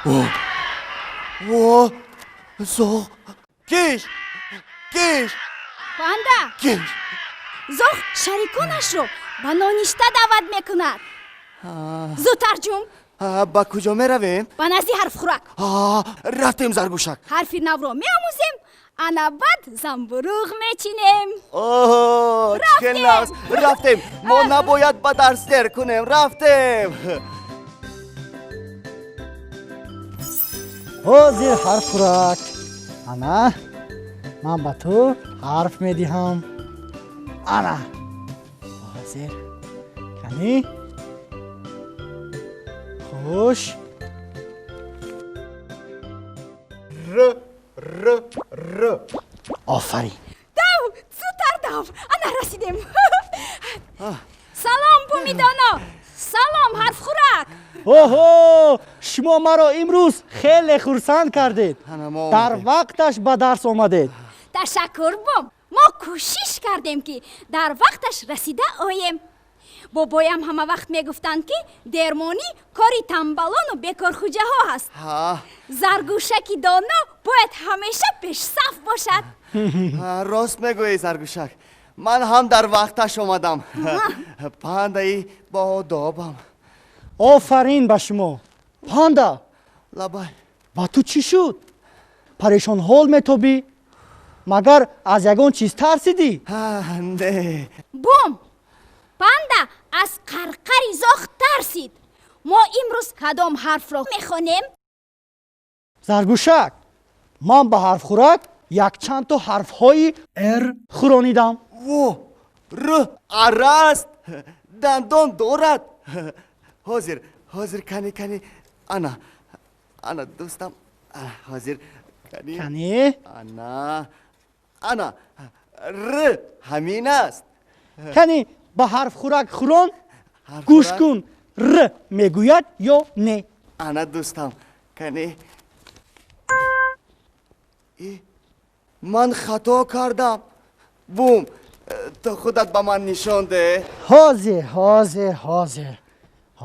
Во, зоғ! Киш, киш! Панда! Киш! Зоғ шариконашро ба ноништа даъват мекунад. Зудтар ҷум. Ба куҷо меравем? Ба назди ҳарфхӯрак. Рафтем, Заргӯшак. Ҳарфи навро меомӯзем, ана баъд замбуруғ мечинем. Чӣ нағз! Рафтем, мо набояд ба дарс дер кунем. Рафтем. Ҳозир, ҳарфхӯрак, ана ман ба ту ҳарф медиҳам. Ана ҳозир, кани, хуш. Р, р, р. Офарин! Дав, зудтар дав, ана расидем. Салом, буми доно! Салом, ҳарфхӯрак! Оҳо, шумо маро имрӯз хеле хурсанд кардед. Дар вақташ ба дарс омадед. Ташаккур, бум. Мо кӯшиш кардем, ки дар вақташ расида оем. Бобоям ҳама вақт мегуфтанд, ки дермонӣ кори тамбалону бекорхуҷаҳо ҳаст. Заргӯшаки доно бояд ҳамеша пешсаф бошад. Рост мегӯӣ, Заргӯшак. Ман ҳам дар вақташ омадам. Пандаи боодобам. Офарин ба шумо! Панда! Лабай. Ба ту чӣ шуд? Парешонҳол метобӣ. Магар аз ягон чиз тарсидӣ? Не. Бум, панда аз қарқари зоғ тарсид. Мо имрӯз кадом ҳарфро мехонем? Заргӯшак, ман ба ҳарфхӯрак якчандто ҳарфҳои р хӯронидам. Во, р араст, дандон дорад. Ҳозир, ҳозир, кани, кани, ана, ана, дӯстам, ҳозир, кани. Кани. Ана, ана, р ҳамин аст. Кани, ба ҳарфхӯрак хӯрон, гӯш кун, р мегӯяд ё не. Ана, дӯстам, кани. Ман хато кардам, бум. Ту худат ба ман нишон деҳ. Ҳозир, ҳозир, ҳозир,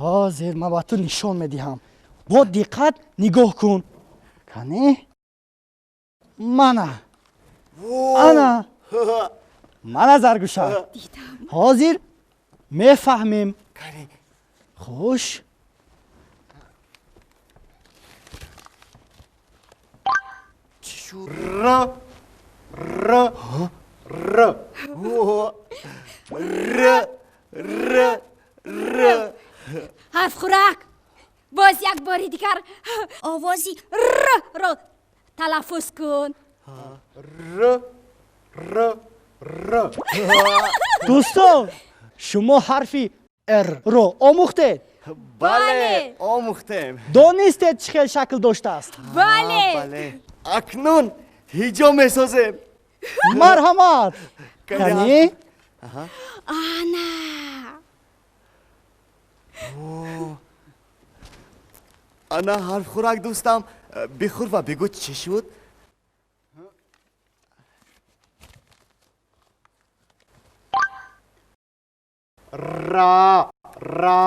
ҳозир ман ба ту нишон медиҳам. Бо диққат нигоҳ кун. Кани, мана, ана, мана, Заргӯшак, ҳозир мефаҳмем. Хуш. Чӣ шуд? Р, р, р. Р, р, р. Ҳарфхӯрак, боз як бори дигар овози р-ро талаффуз кун. Р, р, р. Дӯстон, шумо ҳарфи р-ро омӯхтед? Бале, омӯхтем. Донистед, чӣ хел шакл доштааст? Бале. Бале. Акнун ҳиҷо месозем. Марҳамат, кани. Ана. Ана, ҳарфхӯрак, дӯстам, бихӯр ва бигӯ, чӣ шуд. Ра, ра.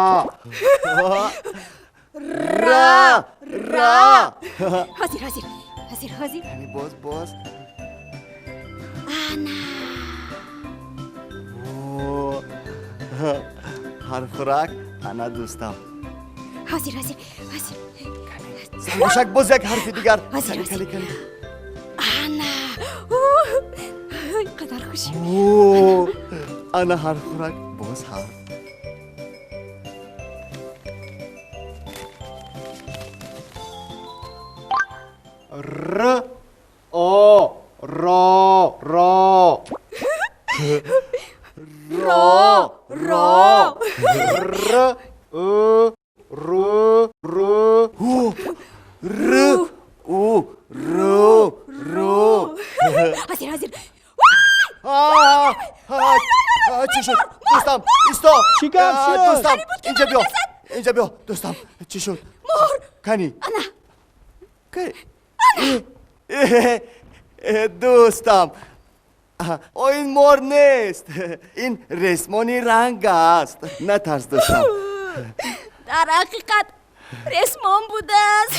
Ра, ра. Ҳозир, ҳозир, ҳозир, ҳозир. Кани, боз, боз. Ана. Ҳарфхӯрак, ана, дӯстам. Ҳозир, ҳозир, ҳозир. Заргӯшак, боз як ҳарфи дигар. Ҳозир. Кани, кани, кани. Ана, қадар хушӣ! Ана, ҳарфхӯрак, боз ҳарф. Р, о, ро, ро. Ро, ро. Р, ы, ру, ру. Р, у, ру, ру. Ҳозир, ҳозир. Чӣ шуд, дӯстам? Исто! Чӣ гап шуд? Дӯстам, инҷа биё, инҷа биё, дӯстам, чӣ шуд? Мор! Кани. Ана. Кани, дӯстам, о, ин мор нест, ин ресмони ранг аст. Натарс, дӯстам. Дар ҳақиқат Ресмон будааст.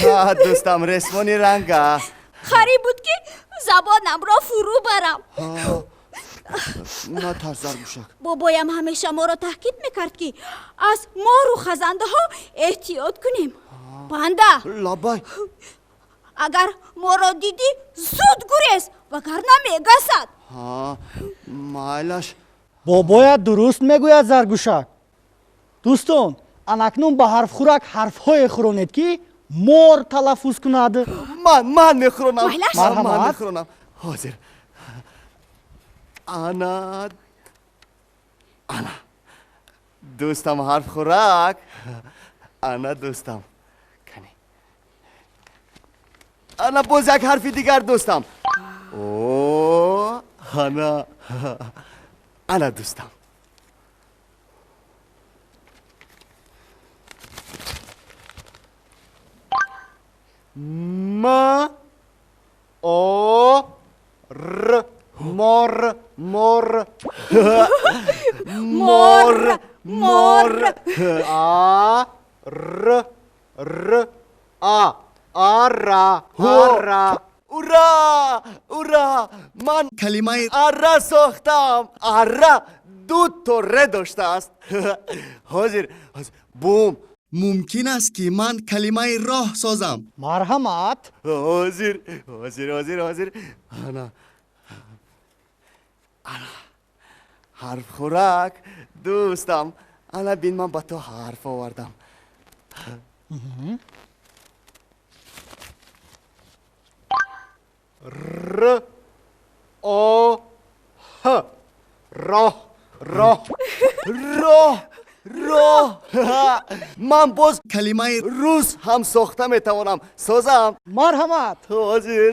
Дӯстам, ресмони ранга. Қариб буд, ки забонамро фурӯ барам. Натарс, Заргӯшак. Бобоям ҳамеша моро таҳкид мекард, ки аз мору хазандаҳо эҳтиёт кунем. Панда! Лаббай. Агар моро дидӣ, зуд гурез, вагарна мегасад. Майлаш. Бобоят дуруст мегӯяд, Заргӯшак. Дӯстон, анакнун ба ҳарфхӯрак ҳарфҳое хӯронед, ки мор талаффуз кунад. Ман мехӯронам. Майлаш. Ман Марҳамат. мехӯронам. Ҳозир. Ана, ана, дӯстам ҳарфхӯрак, ана, дӯстам, кани. Ана, боз як ҳарфи дигар, дӯстам. О, ана, ана, дӯстам. М, О, Р, мор, мор. Мор, мор. А, Р, Р, А, ара, ара. Ура, ура! Ман калимаи арра сохтам. Арра ду то ре доштааст. Ҳозир, ҳозир, бум. Мумкин аст, ки ман калимаи роҳ созам. Марҳамат. Ҳозир, ҳозир, ҳозир, ҳозир. Ана, ана, ҳарфхӯрак, дӯстам, ана, бин, ман ба ту ҳарф овардам. Р, О, Ҳ, роҳ, роҳ. Роҳ, роҳ. Ман боз калимаи рӯз ҳам сохта метавонам. Созам? Марҳамат. Ҳозир,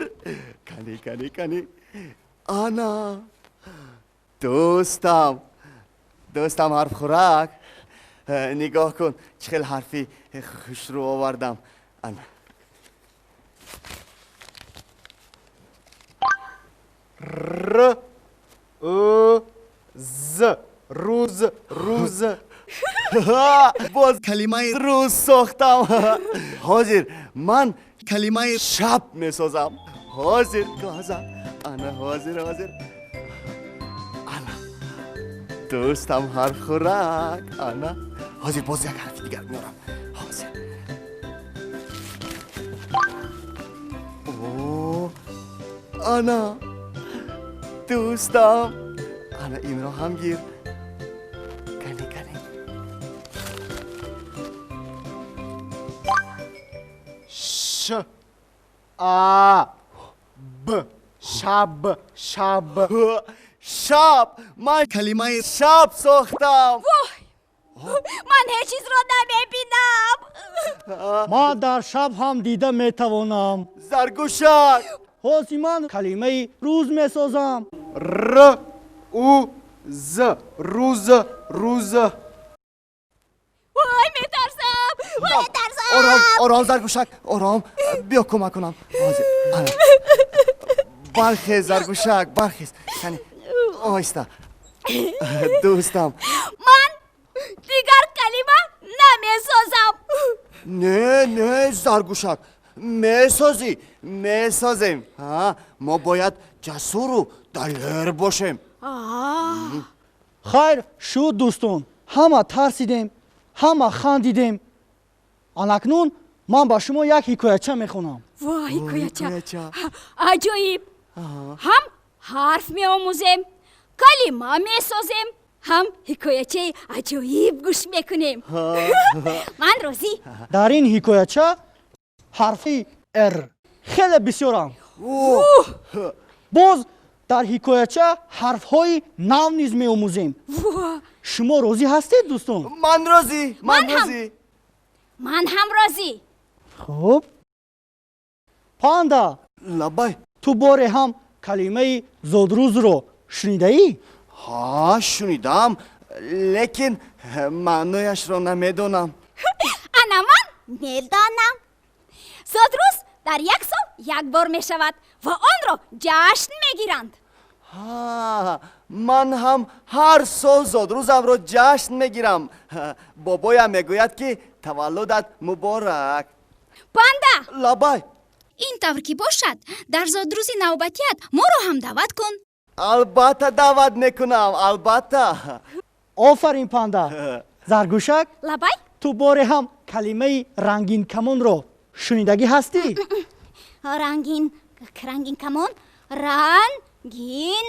кани, кани, кани. Ана, дӯстам, дӯстам ҳарфхӯрак, нигоҳ кун, чӣ хел ҳарфи хушрӯ овардам. Ана. Р, Ӯ, З, рӯз, рӯз. Боз калимаи рӯз сохтам. Ҳозир ман калимаи шаб месозам. Ҳозир, лаҳза. Ана, ҳозир, ҳозир. Ана, дӯстам ҳарфхӯрак, ана, ҳозир боз як ҳарфи дигар меорам. Ҳозир. О, ана, дӯстам, ана, инро ҳам гир. Кани, кани. Ш, А, Б, шаб, шаб. Шаб. Ман калимаи шаб сохтам. Ман ҳеҷ чизро намебинам. Ман дар шаб ҳам дида метавонам. Заргӯшак. Ҳозир ман калимаи рӯз месозам. Р, У, З, рӯз, рӯз. Вой, метарсам, вой, метарсам. Ором, ором, Заргӯшак, ором. Биё, кӯмак кунам. Ҳозир. Ана, бархез, Заргӯшак, бархез. Кани, оҳиста, дӯстам. Ман дигар калима намесозам. Не, не, Заргӯшак, месозӣ, месозем. Мо бояд ҷасуру далер бошем. Хайр шуд, дӯстон, ҳама тарсидем, ҳама хандидем. Анакнун ман ба шумо як ҳикояча мехонам. Во, ҳикояча! Ҳикояча. Аҷоиб! Ҳам ҳарф меомӯзем, калима месозем, ҳам ҳикоячаи аҷоиб гӯш мекунем. Ман розӣ. Дар ин ҳикояча ҳарфи р хеле бисёранд. Боз дар ҳикояча ҳарфҳои нав низ меомӯзем. Шумо розӣ ҳастед, дӯстон? Ман розӣ, ман Ман ҳам. розӣ. Ман ҳам розӣ. Хуб, Панда. Лаббай. Ту боре ҳам калимаи зодрӯзро шунидаӣ? Ҳа, шунидам, лекин маънояшро намедонам. Ана, ман медонам. Зодрӯз дар як сол як бор мешавад ва онро ҷашн мегиранд. Ҳа, ман ҳам ҳар сол зодрӯзамро ҷашн мегирам. Бобоям мегӯяд, ки таваллудат муборак. Панда! Лабай. Ин тавр ки бошад, дар зодрӯзи навбатият моро ҳам даъват кун. Албатта, даъват мекунам, албатта. Офарин, Панда! Заргӯшак! Лабай. Ту боре ҳам калимаи рангинкамонро шунидагӣ ҳастӣ? Рангин, рангинкамон, рангин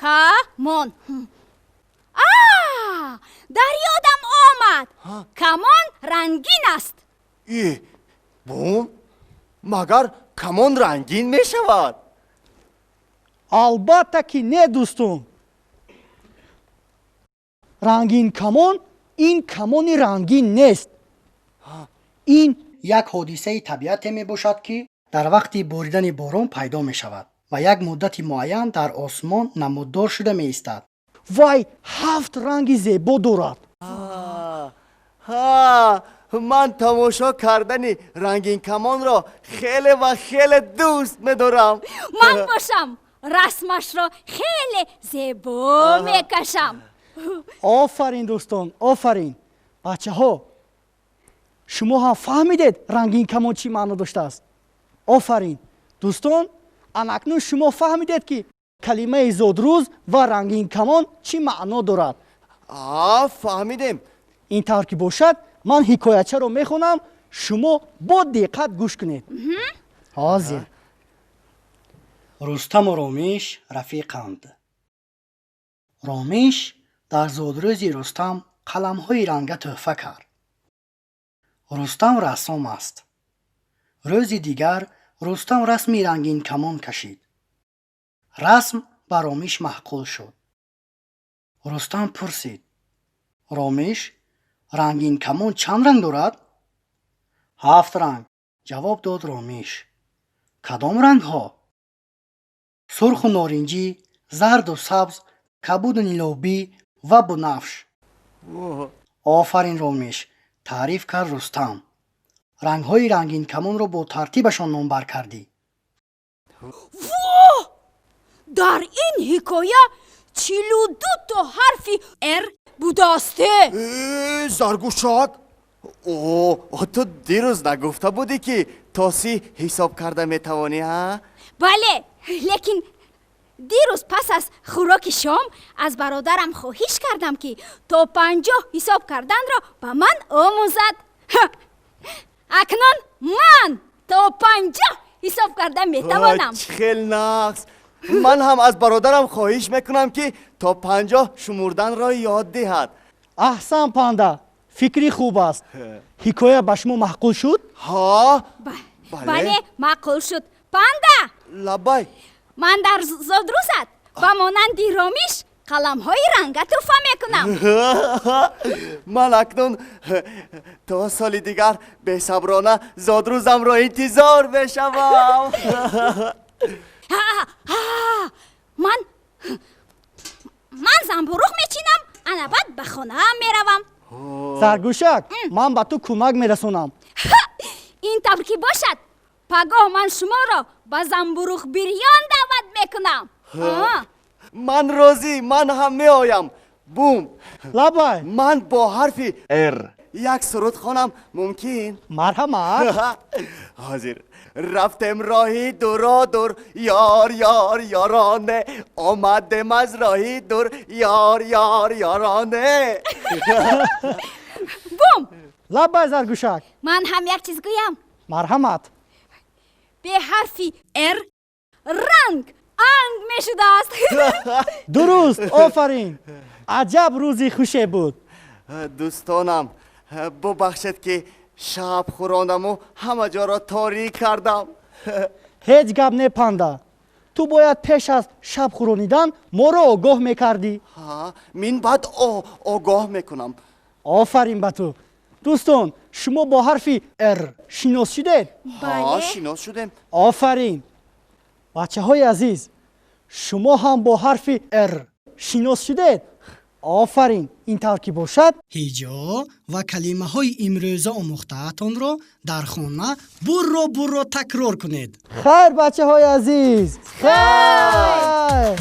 камон. А, дар ёдам омад, камон рангин аст. И бум, магар камон рангин мешавад? Албатта ки не, дӯстон. Рангинкамон ин камони рангин нест, ин як ҳодисаи табиате мебошад, ки дар вақти боридани борон пайдо мешавад ва як муддати муайян дар осмон намуддор шуда меистад. Вай ҳафт ранги зебо дорад. Ҳа, ман тамошо кардани рангинкамонро хеле ва хеле дӯст медорам. Ман бошам, расмашро хеле зебо мекашам. Офарин, дӯстон, офарин! Бачаҳо, шумо ҳам фаҳмидед, рангинкамон чӣ маъно доштааст. Офарин, дӯстон! Анакнун шумо фаҳмидед, ки калимаи зодрӯз ва рангинкамон чӣ маъно дорад. А, фаҳмидем. Ин тавр ки бошад, ман ҳикоячаро мехонам, шумо бо диққат гӯш кунед. Ҳозир. Рустаму Ромиш рафиқанд. Ромиш дар зодрӯзи Рустам қаламҳои ранга тӯҳфа кард. Рустам рассом аст. Рӯзи дигар Рустам расми рангинкамон кашид. Расм ба Ромиш маъқул шуд. Рустам пурсид: «Ромиш, рангинкамон чанд ранг дорад?» «Ҳафт ранг», ҷавоб дод Ромиш. «Кадом рангҳо?» «Сурху норинҷӣ, зарду сабз, кабуду нилобӣ ва бунафш». «Офарин, Ромиш», таъриф кард Рустам. «Рангҳои рангинкамонро бо тартибашон номбар кардӣ». Во, дар ин ҳикоя 42 то ҳарфи р будааст е. Э, Заргӯшак, о, ту дирӯз нагуфта будӣ, ки то 30 ҳисоб карда метавонӣ, ҳа? Бале, лекин дирӯз пас аз хӯроки шом аз бародарам хоҳиш кардам, ки то 50 ҳисоб карданро ба ман омӯзад. Акнун ман то 50 ҳисоб карда метавонам. Чӣ хел нағз! Ман ҳам аз бародарам хоҳиш мекунам, ки то 50 шумурданро ёд диҳад. Аҳсан, Панда, фикри хуб аст. Ҳикоя ба шумо маъқул шуд? Ҳа. Бале, маъқул шуд. Панда! Лабай. Ман дар зодрӯзат ба монанди Ромиш қаламҳои ранга тӯҳфа мекунам. Ман акнун то соли дигар бесаброна зодрӯзамро интизор мешавам. Ман замбуруғ мечинам, ана баъд ба хонаам меравам. Заргӯшак, ман ба ту кӯмак мерасонам. Ин тавр ки бошад, пагоҳ ман шуморо ба замбуруғ бирён даъват мекунам. Ман розӣ, ман ҳам меоям. Бум! Лабай. Ман бо ҳарфи р як суруд хонам, мумкин? Марҳамат. Ҳозир. Рафтем роҳи дуро дур, ёр, ёр, ёроне, омадем аз роҳи дур, ёр, ёр, ёроне. Бум! Лабай, Заргӯшак. Ман ҳам як чиз гӯям. Марҳамат. Бе ҳарфи р ранг анг мешудааст. Дуруст, офарин! Аҷаб рӯзи хуше буд! Дӯстонам, бубахшед, ки шаб хӯрондаму ҳама ҷоро торик кардам. Ҳеҷ гап не, Панда. Ту бояд пеш аз шаб хӯронидан моро огоҳ мекардӣ. Мин баъд огоҳ мекунам. Офарин ба ту! Дӯстон, шумо бо ҳарфи р шинос шудед? Ҳа, шинос шудем. Офарин! Бачаҳои азиз, шумо ҳам бо ҳарфи р шинос шудед? Офарин! Ин тавр ки бошад, ҳиҷо ва калимаҳои имрӯза омӯхтаатонро дар хона бурро бурро такрор кунед. Хайр, бачаҳои азиз, хайр!